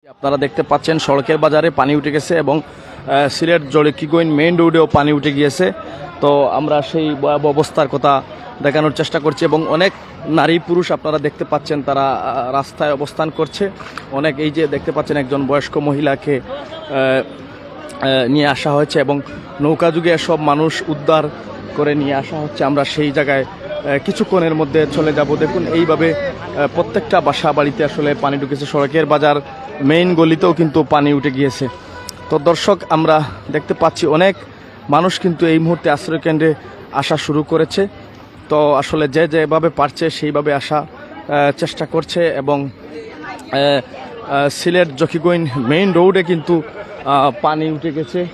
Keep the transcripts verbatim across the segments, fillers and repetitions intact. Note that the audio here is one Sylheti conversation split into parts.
আপনারা দেখতে পাচ্ছেন সড়কের বাজারে পানি উঠে গেছে এবং আহ, সিলেট জকিগঞ্জ মেইন রোডেও পানি উঠে গিয়েছে। তো আমরা সেই ভয়াবহ অবস্থার কথা দেখানোর চেষ্টা করছি এবং অনেক নারী পুরুষ আপনারা দেখতে পাচ্ছেন, তারা আহ, রাস্তায় অবস্থান করছে। অনেক, এই যে দেখতে পাচ্ছেন, একজন বয়স্ক মহিলাকে আহ, আহ, নিয়ে আসা হয়েছে এবং নৌকা যোগে সব মানুষ উদ্ধার করে নিয়ে আসা হচ্ছে। আমরা সেই জায়গায় আহ, কিছুক্ষণের মধ্যে চলে যাব। দেখুন, এইভাবে আহ, প্রত্যেকটা বাসা বাড়িতে আসলে পানি ঢুকেছে। সড়কের বাজার মেইন গলিতেও কিন্তু পানি উঠে গিয়েছে। তো দর্শক, আমরা দেখতে পাচ্ছি অনেক মানুষ কিন্তু এই মুহূর্তে আশ্রয় কেন্দ্রে আসা শুরু করেছে। তো আসলে যে যেভাবে পারছে সেইভাবে আসা আহ, চেষ্টা করছে এবং আহ, আহ, সিলেট জকিগঞ্জ মেইন রোডে কিন্তু আহ, পানি উঠে গেছে।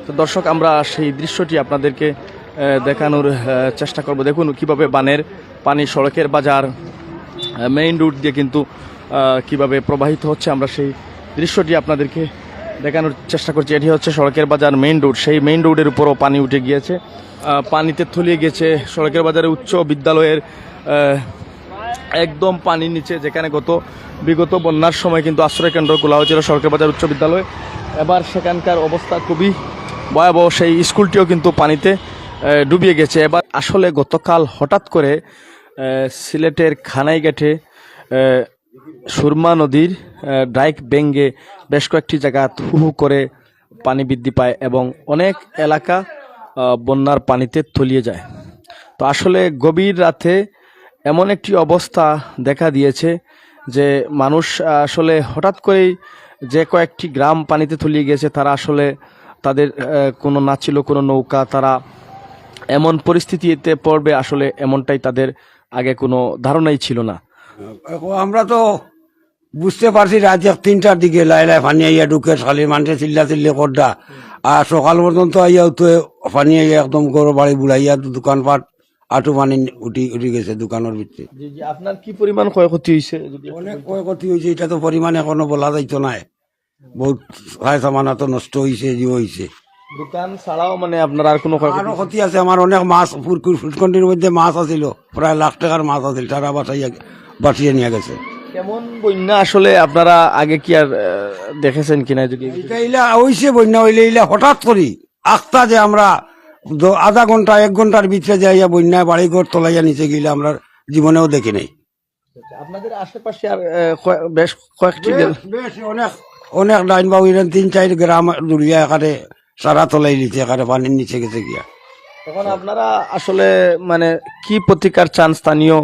তো দর্শক, আমরা সেই দৃশ্যটি আপনাদেরকে আহ, দেখানোর আহ, চেষ্টা করব। দেখুন কিভাবে বানের পানি সড়কের বাজার আহ, মেইন রোড দিয়ে কিন্তু আহ, কিভাবে প্রবাহিত হচ্ছে, আমরা সেই দৃশ্যটি আপনাদেরকে দেখানোর চেষ্টা করছি। এটি হচ্ছে সড়কের বাজার মেইন রোড, সেই মেইন রোডের উপরও পানি উঠে গিয়েছে। আহ, পানিতে তলিয়ে গেছে সড়কের বাজারে উচ্চ বিদ্যালয়ের আহ, একদম পানির নিচে, যেখানে গত বিগত বন্যার সময় কিন্তু আশ্রয় কেন্দ্র খোলা হয়েছিল সড়কের বাজার উচ্চ বিদ্যালয়। এবার সেখানকার অবস্থা খুবই ভয়াবহ, সেই স্কুলটিও কিন্তু পানিতে আহ, ডুবিয়ে গেছে। এবার আসলে গতকাল হঠাৎ করে আহ, সিলেটের কানাইঘাটে আহ, সুরমা নদীর আহ, ডাইক ভেঙে বেশ কয়েকটি জায়গা হু হু করে পানি বৃদ্ধি পায় এবং অনেক এলাকা আহ, বন্যার পানিতে তলিয়ে যায়। তো আসলে গভীর রাতে এমন একটি অবস্থা দেখা দিয়েছে যে মানুষ আহ, আসলে হঠাৎ করেই, যে কয়েকটি গ্রাম পানিতে তলিয়ে গেছে, তারা আসলে তাদের আহ, কোনো না ছিল কোনো নৌকা, তারা এমন পরিস্থিতিতে পড়বে আসলে এমনটাই তাদের আগে কোনো ধারণাই ছিল না। এখন আমরা তো বুঝতে পারছি রাত এক তিনটার দিকে লাই লাই পানি আইয়া ঢুকে, খালি মানুষে চিল্লা চিল্লি করডা। আর সকাল পর্যন্ত আইয়াও তো পানি আইয়া একদম ঘর বাড়ি বুড়াইয়া দোকানপাট আটু পানি উঠি উঠি গেছে দোকানর ভিতরে। জি, জি, আপনার কি পরিমাণ ক্ষয়ক্ষতি হয়েছে? যদি একটু অনেক বলতেন। ক্ষয়ক্ষতি হয়েছে, এটা তো পরিমাণ এখনো বলা যাইতো না। বহুত সায় সামানা তো নষ্ট হয়েছে, যে হয়েছে। দোকান ছাড়াও মানে আপনার আর কোনো ক্ষয়ক্ষতি আরো হয়েছে? ক্ষতি আছে, আমার অনেক মাছ ফুরকুর ফুটকন্ডির মধ্যে মাছ আছিল, প্রায় লাখ টাকার মাছ আছিল, তারা বাসাইয়া বাসিয়ে নিয়ে গেছে। কেমন বন্যা আসলে আপনারা আগে কি আর আহ, দেখেছেন কিনা? যদি এটা ইলা হইছে বন্যা হইলে ইলা হঠাৎ করি আখতা যে আমরা দ- আধা ঘন্টা এক ঘন্টার ভিতরে যাইয়া বন্যায় বাড়ি ঘর তলাইয়া নিচে গেলে আমরা জীবনেও দেখি নাই। আচ্ছা, আপনাদের আশেপাশে আর আহ, কয়- বেশ কয়েকটি বেশ, গ্রাম- বেশ অনেক অনেক ডাইন বাবু এরকম তিন চার গ্রাম দূরিয়া এখানে সারা তলাই নিচে, এখানে পানির নিচে গেছে গিয়া। এখন আপনারা আসলে মানে কি প্রতিকার চান স্থানীয়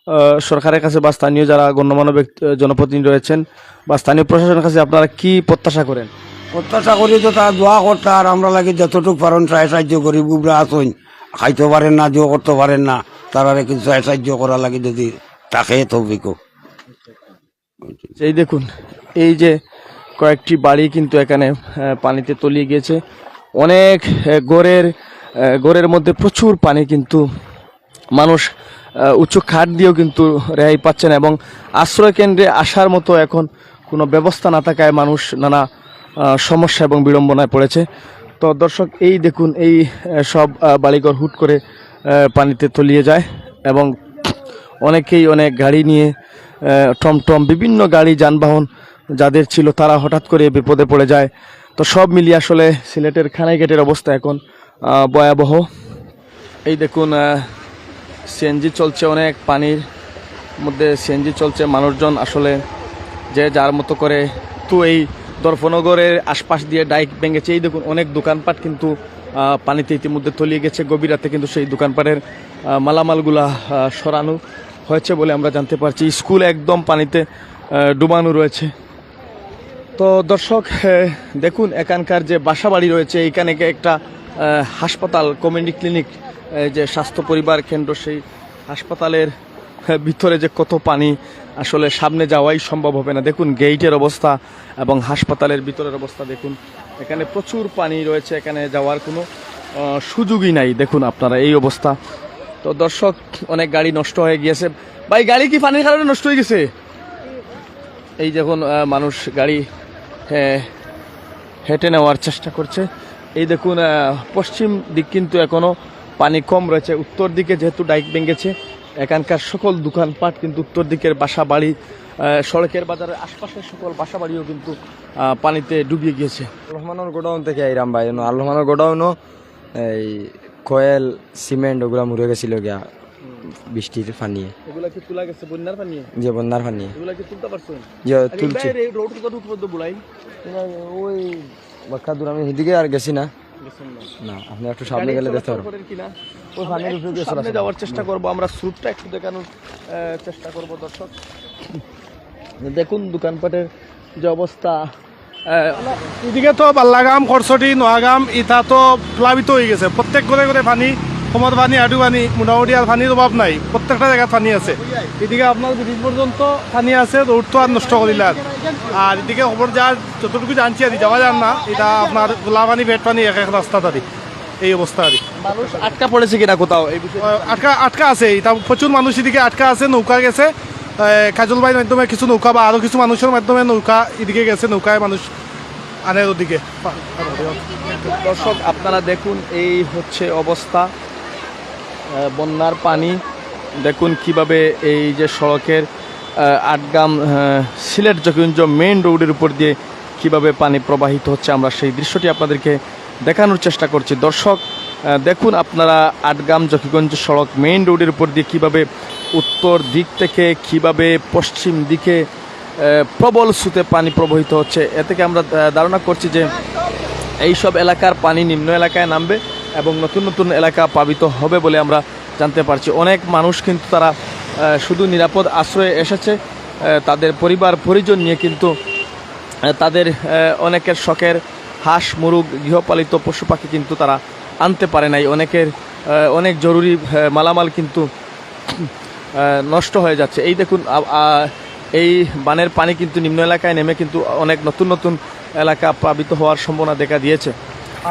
আহ, সরকারের কাছে বা স্থানীয় যারা গণ্যমান্য ব্যক্তি, আহ, জনপ্রতিনিধি রয়েছেন বা স্থানীয় প্রশাসনের কাছে আপনারা কি প্রত্যাশা করেন? প্রত্যাশা করি তো তারা দোয়া করতা, আর আমরা লাগি যতটুক পারন সাহায্য সাহায্য করি। বুবরা আছইন, খাইতে পারেন না, জো করতে পারেন না, তারারে কিছু সাহায্য সাহায্য করা লাগি যদি থাকে তৌফিক হোক। এই দেখুন, এই যে কয়েকটি বাড়ি কিন্তু এখানে আহ, পানিতে তলিয়ে গিয়েছে। অনেক আহ, ঘরের আহ, ঘরের মধ্যে প্রচুর পানি, কিন্তু মানুষ আহ, উঁচু খাট দিয়েও কিন্তু রেহাই পাচ্ছে না এবং আশ্রয় কেন্দ্রে আসার মতো এখন কোনো ব্যবস্থা না থাকায় মানুষ নানা আহ, সমস্যা এবং বিড়ম্বনায় পড়েছে। তো দর্শক, এই দেখুন, এই আহ, সব আহ, বাড়িঘর হুট করে আহ, পানিতে তলিয়ে যায় এবং অনেকেই অনেক গাড়ি নিয়ে আহ, টমটম, বিভিন্ন গাড়ি যানবাহন যাদের ছিল, তারা হঠাৎ করে বিপদে পড়ে যায়। তো সব মিলিয়ে আসলে সিলেটের কানাইঘাটের অবস্থা এখন আহ, ভয়াবহ। এই দেখুন, সিএনজি চলছে, অনেক পানির মধ্যে সিএনজি চলছে। মানুষজন আসলে যে যার মতো করে, তো এই দর্পনগরের আশপাশ দিয়ে ডাইক ভেঙেছে। এই দেখুন, অনেক দোকানপাট কিন্তু আহ, পানিতে ইতিমধ্যে তলিয়ে গেছে। গভীর রাতে কিন্তু সেই দোকানপাটের আহ, মালামালগুলা আহ, সরানো হয়েছে বলে আমরা জানতে পারছি। স্কুল একদম পানিতে আহ, ডুবানো রয়েছে। তো দর্শক, আহ, দেখুন, এখানকার যে বাসাবাড়ি রয়েছে, এখানে একটা আহ, হাসপাতাল, কমিউনিটি ক্লিনিক, আহ, যে স্বাস্থ্য পরিবার কেন্দ্র, সেই হাসপাতালের আহ, ভিতরে যে কত পানি, আসলে সামনে যাওয়াই সম্ভব হবে না। দেখুন গেইটের অবস্থা এবং হাসপাতালের ভিতরের অবস্থা দেখুন, এখানে প্রচুর পানি রয়েছে, এখানে যাওয়ার কোনো আহ, সুযোগই নাই। দেখুন আপনারা এই অবস্থা। তো দর্শক, অনেক গাড়ি নষ্ট হয়ে গিয়েছে। ভাই, গাড়ি কি পানির কারণে নষ্ট হয়ে গেছে? এই দেখুন, আহ, মানুষ গাড়ি আহ, হেঁটে নেওয়ার চেষ্টা করছে। এই দেখুন, আহ, পশ্চিম দিক কিন্তু এখনো পানি কম রয়েছে, উত্তর দিকে যেহেতু ডাইক ভেঙেছে, এখানকার সকল দোকানপাট কিন্তু উত্তর দিকের বাসা বাড়ি, আহ, সড়কের বাজারের আশপাশের সকল বাসা বাড়িও কিন্তু, আহ, পানিতে ডুবিয়ে গিয়েছে। আল রহমানের গোডাউন থেকে আইরাম ভাই, এনো আল রহমানের গোডাউনও এই খয়েল, সিমেন্ট ওগুলা মুড়ে গেছিল গিয়া বৃষ্টির পানিয়ে। এগুলা কি তোলা গেছে বন্যার পানিয়ে? যে বন্যার পানিয়ে। এগুলা কি তুলতে পারছেন? যে আরে তুলছি। ভাই, এই রোড কত দূর পর্যন্ত বুড়াই? ওই বাক্কা দূর, আমি এদিকে আর গেছি না। গেছেন না। না, আপনি একটু সামনে গাড়ি গেলে দেখতে চলাচল পারবেন। করেন কিনা? ওই আমরা পানির একটু উপরে দিয়ে সামনে চলাচল। যাওয়ার চেষ্টা করব, আমরা স্রোতটা একটু দেখানোর, আহ, চেষ্টা করব দর্শক। দেখুন দোকানপাটের যে অবস্থা, আহ, এদিকে তো বাল্লাগাম, খরচটি, নোয়াগাম, ইতা তো প্লাবিত হয়ে গেছে। প্রত্যেক ঘরে ঘরে পানি, কোমর পানি, আঁটু পানি, মোটামুটি আর পানির অভাব নাই, প্রত্যেকটা জায়গায় পানি আছে। এদিকে আপনার ব্রিজ পর্যন্ত পানি আছে, রোড তো আর নষ্ট করিলার। আর এদিকে খবর যার যতটুকু জানছি আর কি, যাওয়া যার না, এটা আপনার গোলা পানি, পেট পানি, এক এক রাস্তা তারি, এই অবস্থা আর কি। মানুষ আটকা পড়েছে কিনা কোথাও এই বিষয়ে? আহ, আটকা, আটকা আছে, এটা প্রচুর মানুষ এদিকে আটকা আছে, নৌকা গেছে, আহ, কাজল ভাইয়ের মাধ্যমে কিছু নৌকা বা আরো কিছু মানুষের মাধ্যমে নৌকা এদিকে গেছে, নৌকায় মানুষ আনের ওদিকে। দর্শক, আপনারা দেখুন, এই হচ্ছে অবস্থা, আহ, বন্যার পানি। দেখুন কিভাবে এই যে সড়কের, আহ, আটগাম, আহ, সিলেট জকিগঞ্জ মেইন রোডের উপর দিয়ে কিভাবে পানি প্রবাহিত হচ্ছে, আমরা সেই দৃশ্যটি আপনাদেরকে দেখানোর চেষ্টা করছি। দর্শক, আহ, দেখুন আপনারা আটগাম জকিগঞ্জ সড়ক মেইন রোডের উপর দিয়ে কিভাবে উত্তর দিক থেকে কিভাবে পশ্চিম দিকে, আহ, প্রবল স্রোতে পানি প্রবাহিত হচ্ছে। এ থেকে আমরা, আহ, ধারণা করছি যে এই সব এলাকার পানি নিম্ন এলাকায় নামবে এবং নতুন নতুন এলাকা প্লাবিত হবে বলে আমরা জানতে পারছি। অনেক মানুষ কিন্তু তারা, আহ, শুধু নিরাপদ আশ্রয়ে এসেছে, আহ, তাদের পরিবার পরিজন নিয়ে কিন্তু, আহ, তাদের, আহ, অনেকের শখের হাঁস, মুরগ, গৃহপালিত পশু পাখি কিন্তু তারা আনতে পারে নাই। অনেকের, আহ, অনেক জরুরি, আহ, মালামাল কিন্তু, আহ, নষ্ট হয়ে যাচ্ছে। এই দেখুন, আ, আ, এই বানের পানি কিন্তু নিম্ন এলাকায় নেমে কিন্তু অনেক নতুন নতুন এলাকা প্লাবিত হওয়ার সম্ভাবনা দেখা দিয়েছে।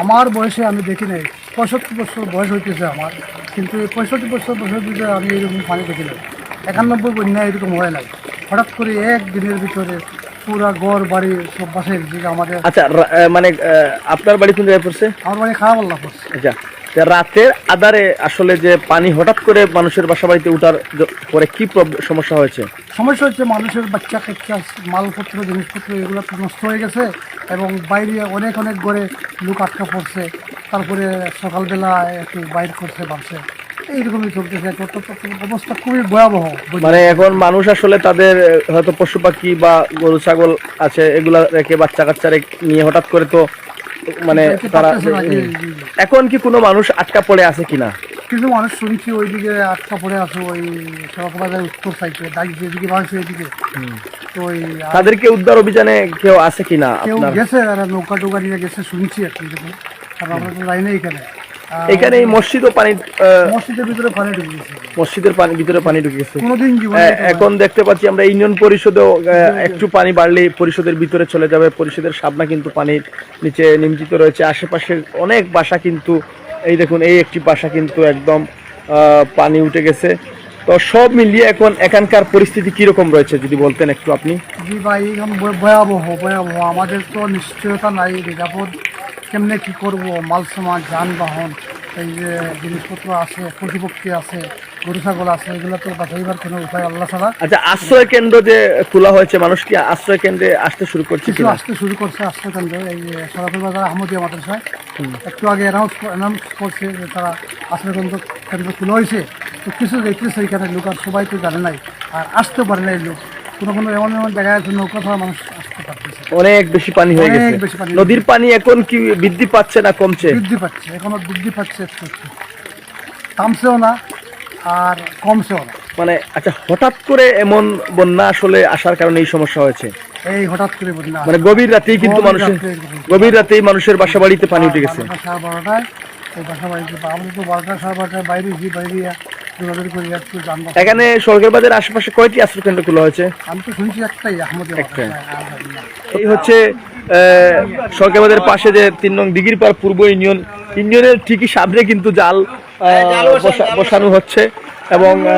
আমার বয়সে আমি দেখি নাই, পঁয়ষট্টি বছর বয়স হইতেছে আমার, কিন্তু এই পঁয়ষট্টি বছর বয়সের ভিতরে আমি এরকম পানি দেখি নাই। একানব্বই বন্যা এরকম হয় নাই, হঠাৎ করে এক দিনের ভিতরে পুরা ঘর বাড়ি সব ভাসাই দিছে আমাদের। আচ্ছা, রা-, আহ, মানে, আহ, আপনার বাড়ি কোন জায়গায় পড়ছে? আমার বাড়ি খারাপ আল্লাহ পড়ছে। আচ্ছা, তা রাতের আধারে আসলে যে পানি হঠাৎ করে মানুষের বাসা বাড়িতে উঠার জ-, পরে কি প্রব-, সমস্যা হয়েছে? সমস্যা হচ্ছে মানুষের বাচ্চা কাচ্চা, মালপত্র, জিনিসপত্র এগুলো তো নষ্ট হয়ে গেছে এবং বাইরে অনেক অনেক ঘরে লোক আটকা পড়ছে। তারপরে সকালবেলা একটু বাইর করছে, ভাবছে এইরকমই চলতেছে। তো, তো, তো, অবস্থা খুবই ভয়াবহ। মানে এখন মানুষ আসলে তাদের, আহ, হয়তো পশু পাখি বা গরু ছাগল আছে, এগুলা রেখে বাচ্চা কাচ্চা রেখে নিয়ে হঠাৎ করে তো মানে তারা পারতেছে না, জি, জি, জি। এখন কি কোনো মানুষ আটকা পড়ে আছে কিনা? কিছু মানুষ শুনছি ওইদিকে আটকা পড়ে আছে, ওই সড়ক বাজার উত্তর সাইডে, ডাইন যেদিকে ভাঙছে ওইদিকে। হুম। তো ওই আর তাদেরকে উদ্ধার অভিযানে কেউ আছে কিনা কেউ আপনার? গেছে, তারা নৌকা টোকা নিয়ে গেছে শুনছি আর কি, এরকম। আর আমরা তো যাই না এখানে। আর এখানে এই মসজিদও পানি, আহ, মসজিদের ভিতরে পানি ঢুকে গেছে। মসজিদের পানি, ভিতরে পানি ঢুকে গেছে। কোনোদিন জীবনে আহ, এটা হয় এখন না। দেখতে পাচ্ছি আমরা ইউনিয়ন পরিষদেও, আহ, জি, জি। একটু পানি বাড়লেই পরিষদের ভিতরে চলে যাবে। পরিষদের সামনে কিন্তু পানির নিচে নিমজ্জিত রয়েছে। আশেপাশের অনেক বাসা কিন্তু, এই দেখুন, এই একটি বাসা কিন্তু একদম, আহ, পানি উঠে গেছে। তো সব মিলিয়ে এখন এখানকার পরিস্থিতি কিরকম রয়েছে যদি বলতেন একটু আপনি? জি ভাই, এখন ভয়-, ভয়াবহ, ভয়াবহ। আমাদের তো নিশ্চয়তা নাই, নিরাপদ কেমনে কি করব, মাল সামান, যানবাহন, এই যে জিনিসপত্র আছে, পশুপক্ষী আছে, গরু ছাগল আছে, এগুলো তো বাঁচাইবার কোনো উপায় আল্লাহ ছাড়া। আচ্ছা, আশ্রয় কেন্দ্র যে খোলা হয়েছে, মানুষ কি আশ্রয় কেন্দ্রে আসতে শুরু করছে কিছু কিনা? আসতে শুরু করছে আশ্রয় কেন্দ্র, এই যে সরাফুল বাজার আহমদিয়া মাদ্রাসায়। হুম। একটু আগে অ্যানাউন্স, অ্যানাউন্স করছে যে তারা আশ্রয় কেন্দ্র, কেন্দ্র খোলা হয়েছে, তো কিছু দেখতেছে এখানে লোক, আর সবাই তো জানে নাই, আর আসতে পারে নাই লোক। কোনো কোনো এমন এমন জায়গায় আছে নৌকা ছাড়া মানুষ আসতে পারতেছে না। অনেক বেশি পানি হয়ে অনেক গেছে। বেশি পানি। নদীর পানি এখন কি বৃদ্ধি পাচ্ছে না কমছে? বৃদ্ধি পাচ্ছে, এখনো বৃদ্ধি পাচ্ছে একটু একটু। থামছেও না, আর কমছেও না। মানে, আচ্ছা, হঠাৎ করে এমন বন্যা আসলে আসার কারণে এই সমস্যা হয়েছে? এই হঠাৎ করে বন্যা মানে, আসে। গভীর রাতেই কিন্তু গভীর মানুষের, রাতে এরকম। গভীর রাতেই মানুষের বাসা বাড়িতে পানি উঠে গেছে। বারোটা, সাড়ে বারোটায় এই বাসা বাড়িতে, আমরা তো বারোটা, সাড়ে বারোটায় বাইরে গেছি, বাইরে গিয়া দৌড়াদৌড়ি করি, একটু যানবাহন। এখানে সরকার বাজারের আশেপাশে কয়টি আশ্রয় কেন্দ্র খোলা হয়েছে? আমি তো শুনছি একটাই, আহমদিয়া একটাই। মাদ্রাসা, আর জানি না। এই হচ্ছে, আহ, সরকার বাজারের পাশে যে তিন নং দিঘির পাড় পূর্ব ইউনিয়ন, ইউনিয়নের ঠিকই সামনে কিন্তু জাল, আহ, জাল বসা-, বসা-, জাল বসানো বসা। হচ্ছে এবং, আহ,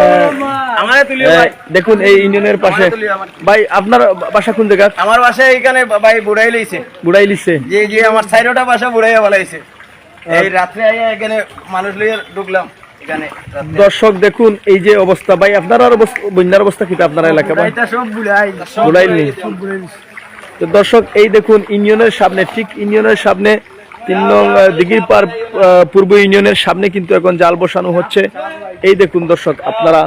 আমারে তুলিও আহ, ভাই। দেখুন এই ইউনিয়নের পাশে। আমারে তুলিও আমার। ভাই, আপনার বাসা কোন জায়গা? আমার বাসা এখানে বা-, ভাই বুড়াই লইছে। বুড়াই লিছে? জি, জি, আমার চাইরোটা বাসা বুড়াইয়া বলাইছে। এই আহ, রাত্রে আইয়া এখানে মানুষ লইয়া ঢুকলাম। দর্শক দেখুন এই যে অবস্থা ভাই, আপনারার অবস্থা, বন্যার অবস্থা কিতা আপনারা এলাকা ভাই? এটা সব বুড়াই। বুড়াইল নি? সব বুড়াই। তো দর্শক এই দেখুন ইউনিয়নের সামনে, ঠিক ইউনিয়নের সামনে তিন নং আহ, দিঘির পার আহ, পূর্ব ইউনিয়নের সামনে কিন্তু এখন জাল বসানো হচ্ছে। এই দেখুন দর্শক, আপনারা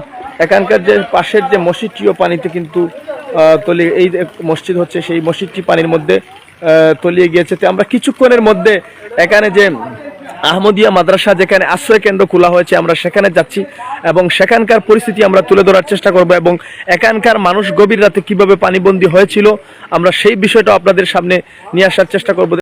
এখানকার যে পাশের যে মসজিদটিও পানিতে কিন্তু আহ, তলিয়ে, এই যে মসজিদ হচ্ছে সেই মসজিদটি পানির মধ্যে আহ, তলিয়ে গিয়েছে। তো আমরা কিছুক্ষণের মধ্যে এখানে যে আহমদিয়া মাদ্রাসা যেখানে আশ্রয় কেন্দ্র খোলা হয়েছে আমরা সেখানে যাচ্ছি এবং সেখানকার পরিস্থিতি আমরা তুলে ধরার চেষ্টা করব এবং এখানকার মানুষ গভীর রাতে কিভাবে পানিবন্দী হয়েছিল আমরা সেই বিষয়টা আপনাদের সামনে নিয়ে আসার চেষ্টা করব।